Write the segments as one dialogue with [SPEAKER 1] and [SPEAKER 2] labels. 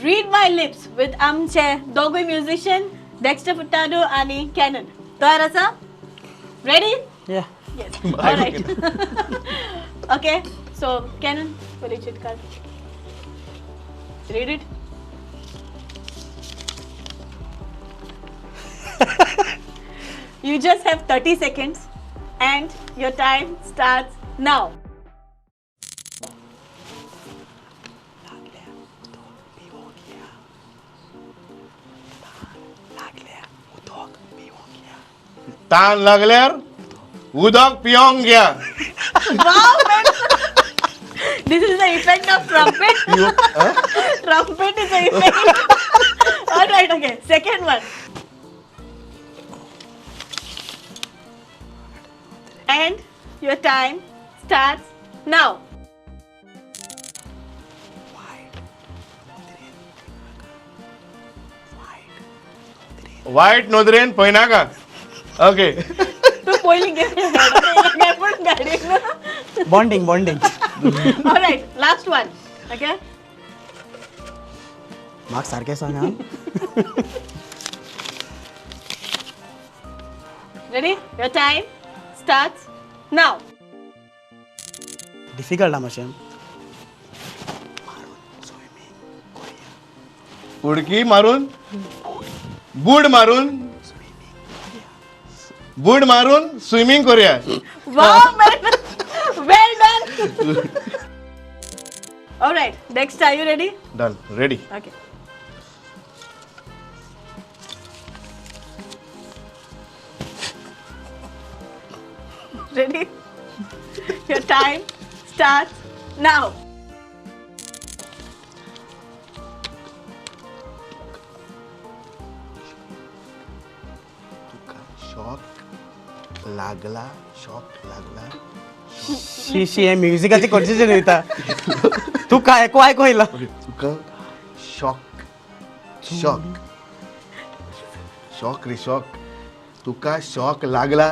[SPEAKER 1] Read My Lips with आमचे दोगूय musician Dexter Furtado आनी कॅनन. तयार आसा? Ready?
[SPEAKER 2] Yeah.
[SPEAKER 1] Yes. Alright. Okay, so Canon, पयली चीट काड. Read it. You just have 30 seconds and your time starts now.
[SPEAKER 3] तान लागल्यार उदक पियोंक घ्या.
[SPEAKER 1] Wow, man. This is the effect of trumpet. Trumpet is the effect. All right, okay. Second one. And your time starts now.
[SPEAKER 3] वायट नदरेन पळयनाका. Okay.
[SPEAKER 1] तू पयलीं गेले पण गाडयेक.
[SPEAKER 2] Bonding, bonding.
[SPEAKER 1] All right, last one. Okay.
[SPEAKER 2] म्हाका सारकें सांग आं.
[SPEAKER 1] Ready? Your time starts now.
[SPEAKER 2] Difficult आं मातशें.
[SPEAKER 3] उडकी मारून बूड मारून बूड मारून स्विमींग करूया.
[SPEAKER 1] Wow, man. Well done. All right, next, are you ready?
[SPEAKER 3] Done, ready.
[SPEAKER 1] Okay. Ready? Your time starts now.
[SPEAKER 3] तुका शॉक लागला, शॉक लागला.
[SPEAKER 2] शी शी, हें म्युजिकाचें कन्फ्युजन वयता. तूं काय आयको आयको येयला.
[SPEAKER 3] तुका शॉक शॉक शॉक रे शॉक, तुका शॉक लागला.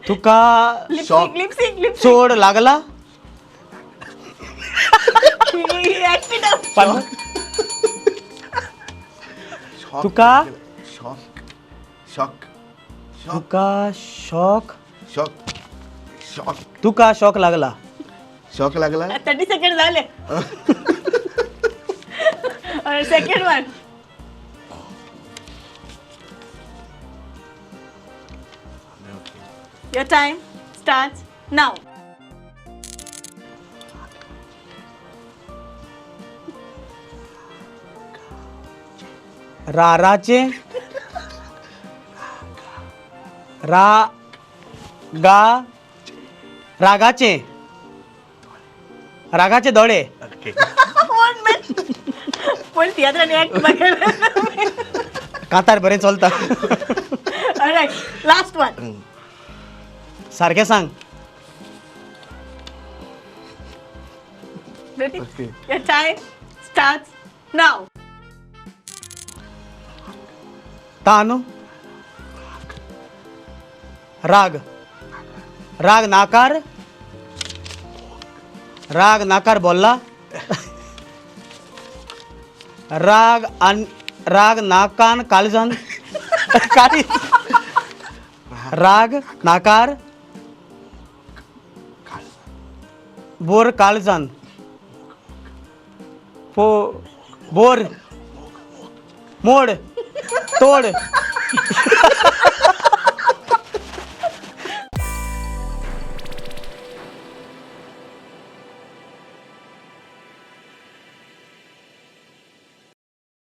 [SPEAKER 2] तुका
[SPEAKER 1] Lip
[SPEAKER 3] Shock.
[SPEAKER 1] sync, lip sync, lip sync.
[SPEAKER 2] चोड लागला.
[SPEAKER 1] Act it out.
[SPEAKER 3] Shock
[SPEAKER 2] तुका?
[SPEAKER 3] शॉक शॉक शॉक
[SPEAKER 2] तुका शॉक
[SPEAKER 3] शॉक शॉक.
[SPEAKER 2] तुका शॉक लागला.
[SPEAKER 3] शॉक लागला.
[SPEAKER 1] 30 seconds झाले. All right, second one. Your time starts now.
[SPEAKER 2] राराचे रा गा रागाचे रागाचे दोळे.
[SPEAKER 3] ओके.
[SPEAKER 1] One minute. पयलीं तियात्रांनी act बघायला.
[SPEAKER 2] कांतार बरें चलता.
[SPEAKER 1] All right, last one.
[SPEAKER 2] सारकें सांग.
[SPEAKER 1] Ready?
[SPEAKER 3] Okay.
[SPEAKER 1] Your time starts now.
[SPEAKER 2] तान राग राग नाकार राग नाकार बोलला राग आन राग नाकान काळजान काळी राग नाकार बोर काळजान पो बोर मोड तोड.